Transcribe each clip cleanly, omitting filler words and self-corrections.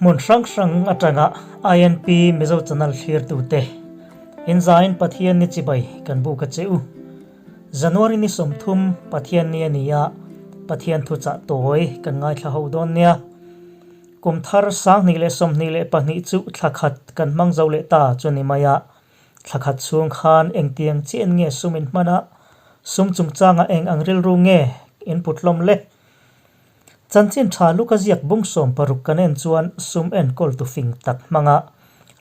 Hmun hrang hrang atanga INP Mizo Channel thlirtute inzain Pathian ni chibai kan buk a che u. January ni 30 Pathian ni a ni a, Pathian thuchah tawi kan ngaithla ho dawn nia. Kum thar 2022 chu thla khat kan hmang zo leh ta chu ni mai a, thla khat chhung khan engtiang chiah nge sum in hman a, sum chungchangah eng ang rilru nge in put hlawm le? Chanchin tha luka ziak bung 16 kan en chuan sum enkawl tu fing tak hmanga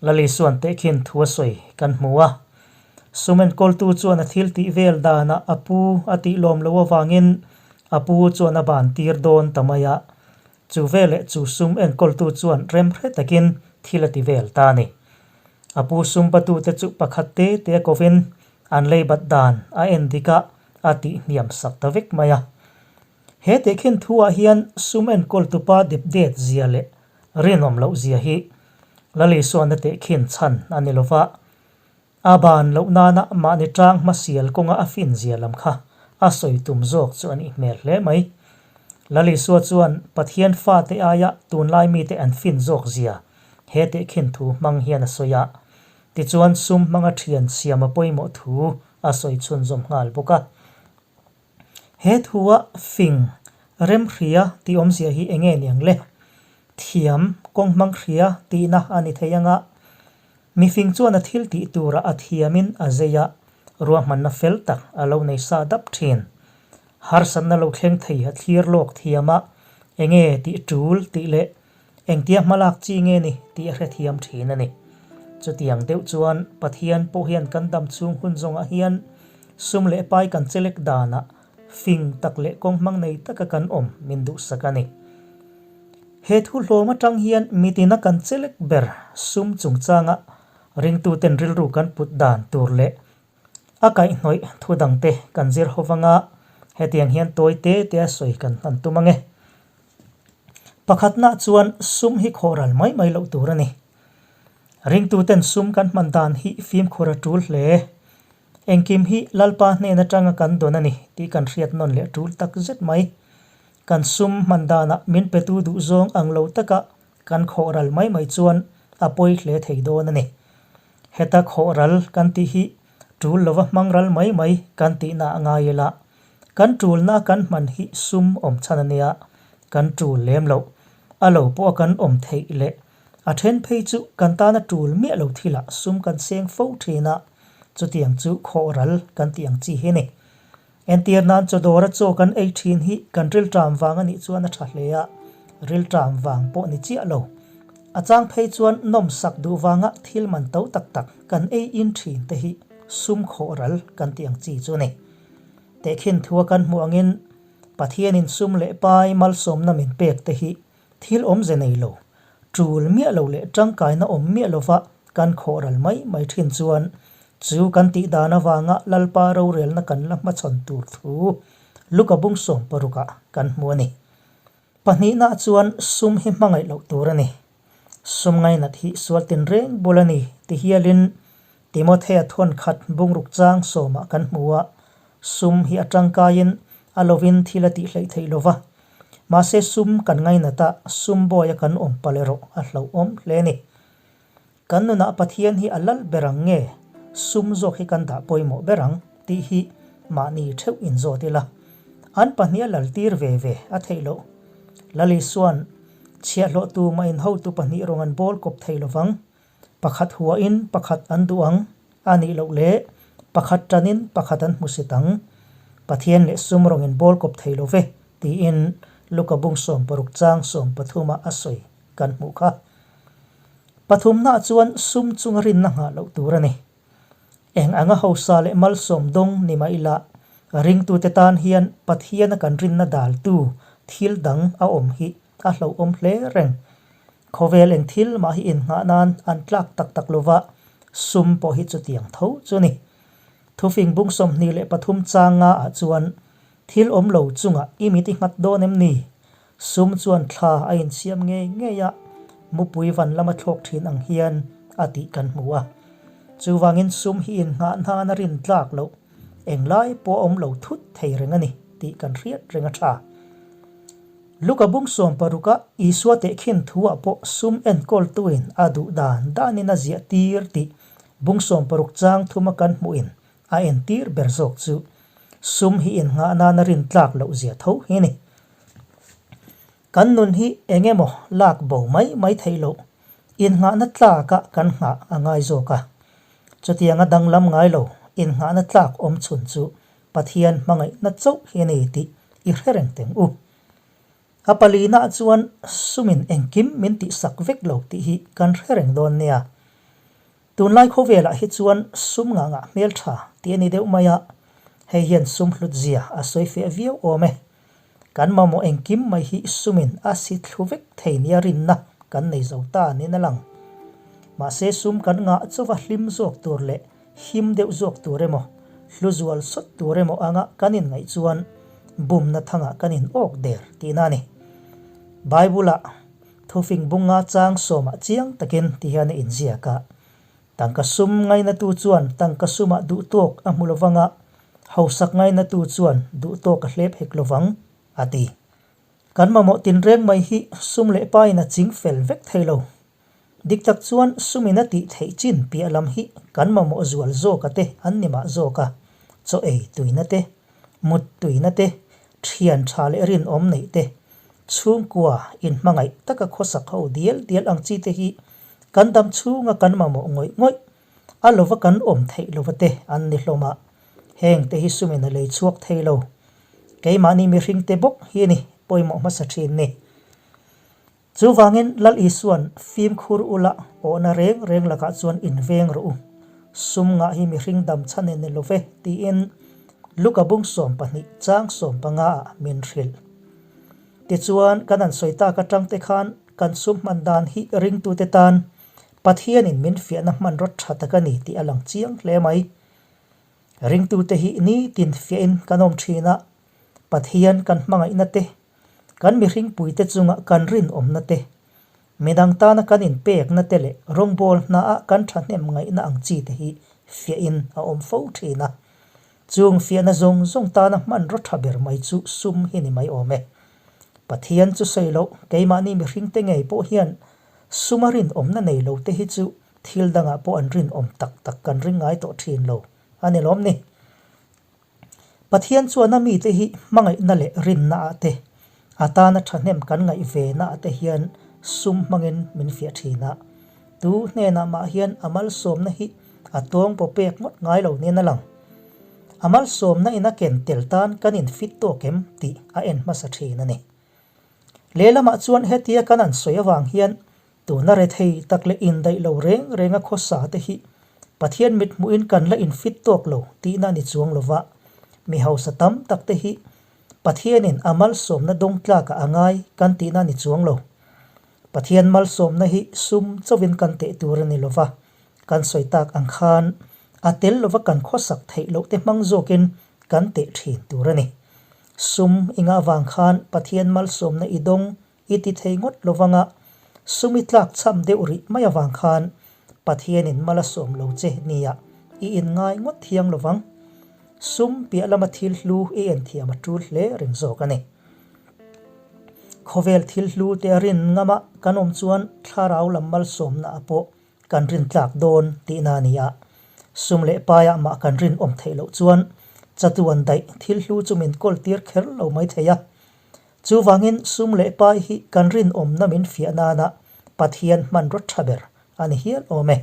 Lali suan tehkhin thu a sawi kan hmu a. Sum enkawltu chuan a thil tih vel danah a pu a tih lawm loh avangin a pu chuan a ban tir dawn ta mai a. Chu veleh chu sum enkawltu chuan remhre takin thil a ti vel ta a ni. A pu sum batute chu pakhat te te a kovin an leibat dan a en dik a, a tih hniam sak ta vek mai a. He tehkhin thuah hian sum enkawltupa depdet zia leh rinawm loh zia hi Lali suanna tehkhin chhan a ni lova, a ban loh nana mahni tang hmasial kawnga a fin zia lam kha a sawi tum zawk chu a nih hmel hle mai. Lali sua chuan Pathian fate aia tunlai mite an fin zawk zia he tehkhin thu hmang hian a sawi a, tichuan sum hmanga thian siam a pawimawh thu a sawi chhunzawm nghal bawk a. He thua fing remhria tih awmzia hi eng nge niang le? Thiam kawng hmang hria tihna a ni thei anga, mifing chuan a thil tih turah a thiamin a zei a, ruahmanna fel tak a lo nei sa dap thin. Harsatna lo thleng thei a thlir lawk thiam a, eng nge tih tul tih leh engtia hmalak chi nge ni tih a hrethiam thin a ni. Chutiang deuh chuan Pathian pawh hian kan dam chhung hun zawngah hian sum leh pai kan chelek danah fing tak leh kawng hmang nei taka kan awm min duhsak a ni. He thu hlawm atang hian mitina kan chelek ber sum chungchanga ringtuten rilru kan put dan tur leh a kaihhnawih thu dangte kan zir ho vanga hetiang hian tawi te te a sawi kan hman tum ange. Pakhatna chuan sum hi khawhral mai mai loh tur a ni. Ringtuten sum kan hman dan hi fimkhur a tul hle. Engkim hi Lalpa hnen atanga kan dawn a ni tih kan hriat nawn leh tul tak zet mai. Kan sum hman danah min petu duh zawng ang lo taka kan khawhral mai mai chuan a pawi hle thei dawn a ni. Heta khawhral kan tih hi tul lova hmang ral mai mai kan tihna a ngai ila, kan tulna kan hman hi sum awm chhan a nia, kan tul lem loh, a lo pawh a kan awm theih leh a then phei chu kan tana tul miah lo thilah sum kan seng fo thin a, chutiang chu khawhral kan tih ang chi hi a ni. Entir nan chawdawra chaw kan ei thin hi kan rilṭam vang a nih chuan a ṭha hle a, rilṭam vang pawh ni chiah lo. A chang phei chuan nawmsak duh vanga thil man to tak tak kan ei in thin te hi sum khawh ral kan tih ang chi chu a ni. Tehkhin thua kan hmuh angin Pathianin sum leh pai malsawmna min pek te hi thil awmze nei lo, tul miah lo leh tangkaina awm miah lova kan khawh ral mai mai thin chuan chu kan tih dan avanga Lalpa rorelna kan la hmachhawn tur thu Luka bung 16 ah kan hmu a ni. Pahnihna chuan sum hi hmangaih loh tur a ni. Sum ngainat hi sual tinreng bul a ni ti hialin Timothea thawn khat bungruk chang sawmah kan hmu a, sum hi a tangkaiin a lovin thil a tih hleih theih lova. Mahse sum kan ngainat a, sum bawia kan awm palh erawh a hlauhawm hle a ni. Kan nunah Pathian hi a lal ber ang nge, sum zawk hi kan dah pawimawh ber ang tih hi mahni theuh inzawt ila. An pahnih a lal tir ve ve a theih loh. Lali suan chhiahhlawhtu mah in hotu pahnih rawng an bawl kawp thei lovang. Pakhat huahin pakhat an duh ang a nih loh leh pakhat tanin pakhat an hmusit ang. Pathian leh sum rawng in bawl kawp thei lo ve tiin Luka bung 16 chang 13 ah a sawi kan hmuh kha. Pathumna chuan sum chunga rinna nghah loh tur a ni. Eng anga hausa leh malsawm dawng ni mah ila, ringtute tan hian Pathiana kan rinna daltu thil dang a awm hi a hlauhawm hle reng. Khawvel eng thil mah hi innghah nan an tlak tak tak lova, sum pawh hi chutiang tho chu a ni. Thufing bung 23 chang nga ah chuan thil awm lo chungah i mit i nghat dawn em ni? Sum chuan thla a insiam ngei ngei a, mupui van lama thlawk thin ang hian a tih kan hmu a. Chuvangin sum hi innghah hnan a rin tlak loh, englai pawh a awm lo thut thei reng a ni tih kan hriat reng a tha. Luka bung sawmparuka Isua tehkhin thuah pawh sum enkawltuin a duh dan danin a ziah tir tih bung 60 chang thuma kan hmuhin a entir ber zawk chu sum hi innghah nana rin tlak loh zia tho hi a ni. Kan nun hi eng emaw lak bo mai mai theih loh, innghahna tlaka kan nghah a ngai zawk a. Chutianga danglam ngai lo innghahna tlak awm chhun chu Pathian hmangaihna chauh hi a ni tih i hre reng teng u. A palinaah chuan sumin engkim min tihsak vek lo tih hi kan hre reng dawn nia. Tunlai khawvelah hi chuan sum ngah ngah hmeltha tih a ni deuh mai a, hei hian sum hlut zia a sawi fiah viau awm e. Kan mamawh engkim mai hi sumin a si thlu vek thei nia rinna kan nei zo ta niin a lang. Mahse sum kan ngah chauva hlim zawk tur leh him deuh zawk tur emaw, hlu zual sawt tur emaw anga kan inngaih chuan bumna thangah kan in awk der tihna a ni. Bible-ah Thufing bunga chang sawmah chiang takin ti hian a inziak a, Tangka sum ngainatu chuan tangka sumah duhtawk a hmu lovang a, hausak ngainatu chuan duhtawk a hlep hek lovang, a ti. Kan mamawh tinreng mai hi sum leh pain a ching fel vek thei lo. Dik tak chuan sumin a tih theih chin piah lam hi kan mamawh zual zawka te an ni mah zawk a, chaw ei tuina te, mut tuina te, thian tha leh rinawm neih te, Chhungkua inhmangaih taka khawsak ho dial dial ang chi te hi kan dam chhunga kan mamawh ngawih ngawih a lova kan awm theih lova te an ni hlawm a, heng te hi sumin a lei chhuak thei lo. Keimahni mihring te bawk hi a ni pawimawh hmasa thin ni. Chuvangin Lal Isua'n fimkhur ula awhna reng reng lakah chuan inveng rawh u. Sum ngah hi mihring dam chhan en ni lo ve tiin Luka bung 12 chang 15 ah min hrilh. Tichuan, kan han sawi tak atang te khan kan sum hman dan hi ringtute tan Pathianin min fiahna hmanraw tha tak a ni tih a lang chiang hle mai. Ringtute hi nitin fiahin kan awm thin a, Pathian kan hmangaihna te, kan mihringpuite chunga kan rinawmna te, midang tana kan inpekna te leh rawngbawl hnaah kan thahnem ngaihna ang chi te hi fiahin a awm fo thin a. Chung fiahna zawng zawng tana hmanraw tha ber mai chu sum hi ni mai awm e. Pathian chu sawi loh, keimahni mihringte ngei pawh hian suma rinawmna nei lo te hi chu thil dangah pawh an rinawm tak tak kan ring ngai tawh thin lo a ni lawm ni. Pathian chuan a mite hi hmangaihna leh rinna ah te, a tana thahnem kan ngaih ve na ah te hian sum hmangin min fiah thin a. Tu hnenah mah hian a malsawmna hi a tawng paw pek ngawt ngai lo nen a lang. A malsawmna in a ken tel tan kan in fit tawk em tih a en hmasa thin a ni. Lehlamah chuan hetia kan an sawi avang hian tuna rethei tak leh indaih lo reng renga khawsa te hi Pathian mithmuhin kan la infit tawk lo tihna a ni chuang lova, mi hausa tam tak te hi Pathianin a malsawmna dawng tlakah a ngai kan tihna a ni chuang lo. Pathian malsawmna hi sum chauhin kan teh tur a ni lova, kan sawi tak ang khan a tel lova kan khawsak theih loh te hmang zawkin kan teh thin tur a ni. Sum i ngah vang khan Pathian malsawmna i dawng i ti thei ngawt lovang a, sum i tlak cham deuh rih mai avang khan Pathianin mal a sawm lo che nia i inngai ngawt thiang lovang. Sum piah lama thil hlu i en thiam a tul hle reng zawk a ni. Khawvel thil hlu te a rin ngama kan awm chuan thlarau lam malsawmna ah pawh kan rin tlak dawn tihna a ni a. Sum leh paiah mah kan rin awm theih loh chuan chatuan daih thil hlu chu min kawl tir kher lo mai thei a. Chuvangin sum leh pai hi kan rinawmna min fiah nana Pathian hmanraw tha ber a ni hial awm e.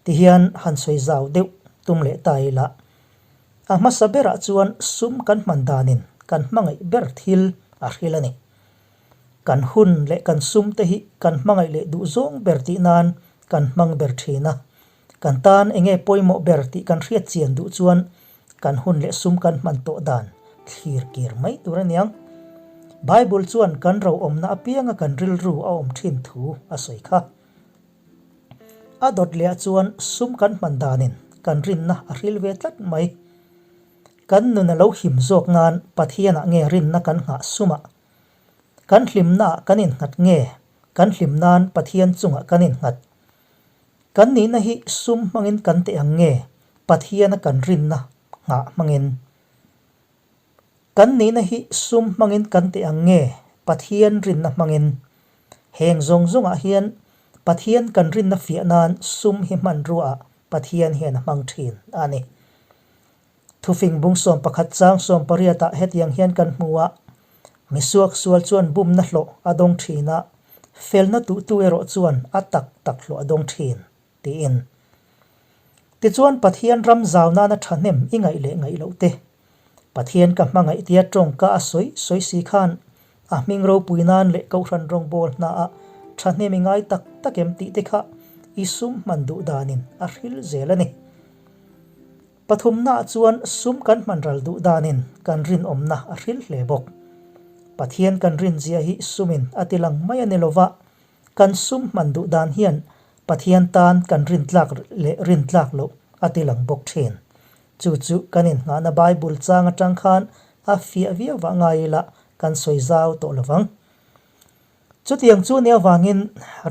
Tihian han sawi zau deuh tum leh ta ila. A hmasa berah chuan sum kan hman danin kan hmangaih ber thil a hril a ni. Kan hun leh kan sum te hi kan hmangaih leh duh zawng ber tih nan kan hmang ber thin a. Kan tan eng nge pawimawh ber tih kan hriat chian duh chuan kan hun leh sum kan hman tawh dan thlir kir mai tur a niang. Bible chuan kan ro awmna apianga kan rilru a awm thin thu a sawi kha. A dawt leh chuan sum kan hman danin kan rinna a hril ve tlat mai. Kan nun a lo him zawk nan Pathianah nge rinna kan nghah sumah? Kan hlimnaah kan innghat nge kan hlim nan Pathian chungah kan innghat? Kan nihna hi sum hmangin kan teh ang nge Pathiana kan rinna nghah hmangin? Kan nihna hi sum hmangin kan teh ang nge Pathian rinna hmangin. Heng zawng zawngah hian Pathian kan rinna fiah nan sum hi hmanruaah Pathian hian a hmang thin a ni. Thufing bung 11 chang 18 ah hetiang hian kan hmu a, Misuak sual chuan bumna hlawh a dawng thin a, felna tuhtu erawh chuan a tak tak hlawh a dawng thin, tiin. Tichuan Pathian ram zau nana thahnem i ngaih leh ngaih loh te, Pathian ka hmangaih tia tawngka a sawi sawi si khan a hming ropui nan leh Kohhran rawngbâwl hnaah thahnem i ngai tak tak em tih te kha i sum hman duh danin a hril zel a ni. Pathumnaah chuan sum kan hman ral duh danin kan rinawmna a hril hle bawk. Pathian kan rinzia hi sumin a ti lang mai a ni lova, kan sum hman duh dan hian Pathian tan kan rintlak leh rintlak loh a ti lang bawk thin. Chu chu kan inngahna Bible chang atang khan a fiah viau vah ngai ila kan sawi zau tawh lovang. Chutiang chu nia vangin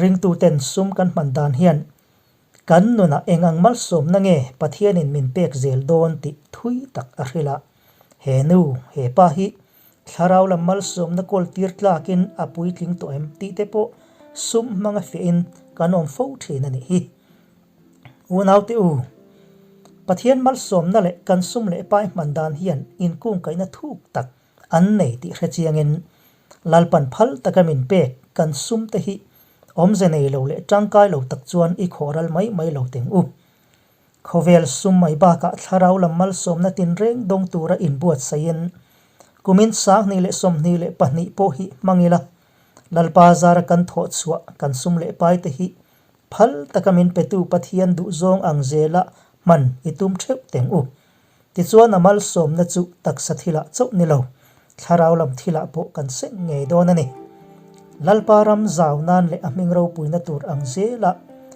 ringtuten sum kan hman dan hian Kan nunah eng ang malsawmna nge Pathianin min pek zel dawn tih thui tak a hrilh a. He nu, he pa hi thlarau lam malsawmna kawl tir tlakin a puitling tawh em tih te pawh sum hmanga fiahin kan awm fo thin a nih hi. Unaute u, Pathian malsawmna leh kan sum leh pai hman dan hian inkungkaihna thuk tak an nei tih hre chiangin Lalpan phal taka min pek kan sum te hi Awmze nei lo leh tangkai lo tak chuan i khawh ral mai mai lo teng u. Khawvel sum mai bakah thlarau lam malsawmna tinreng dawng tura inbuatsaihin kumin 2022 pawh hi hmang ila, Lalpa zara kan thawh chhuah kan sum leh pai te hi phal taka min petu Pathian duhzawng ang zela hman i tum theuh teng u. Tichuan a malsawmna chu taksa thilah chauh ni lo, thlarau lam thilah pawh kan seng ngei dawn a ni. Lalpa ram zau nan leh a hming ropuina tur ang zela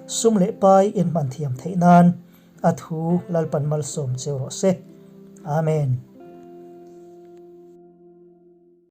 sum leh pai inhman thiam theih nan a thu Lalpan malsawm cheu rawh se. Amen.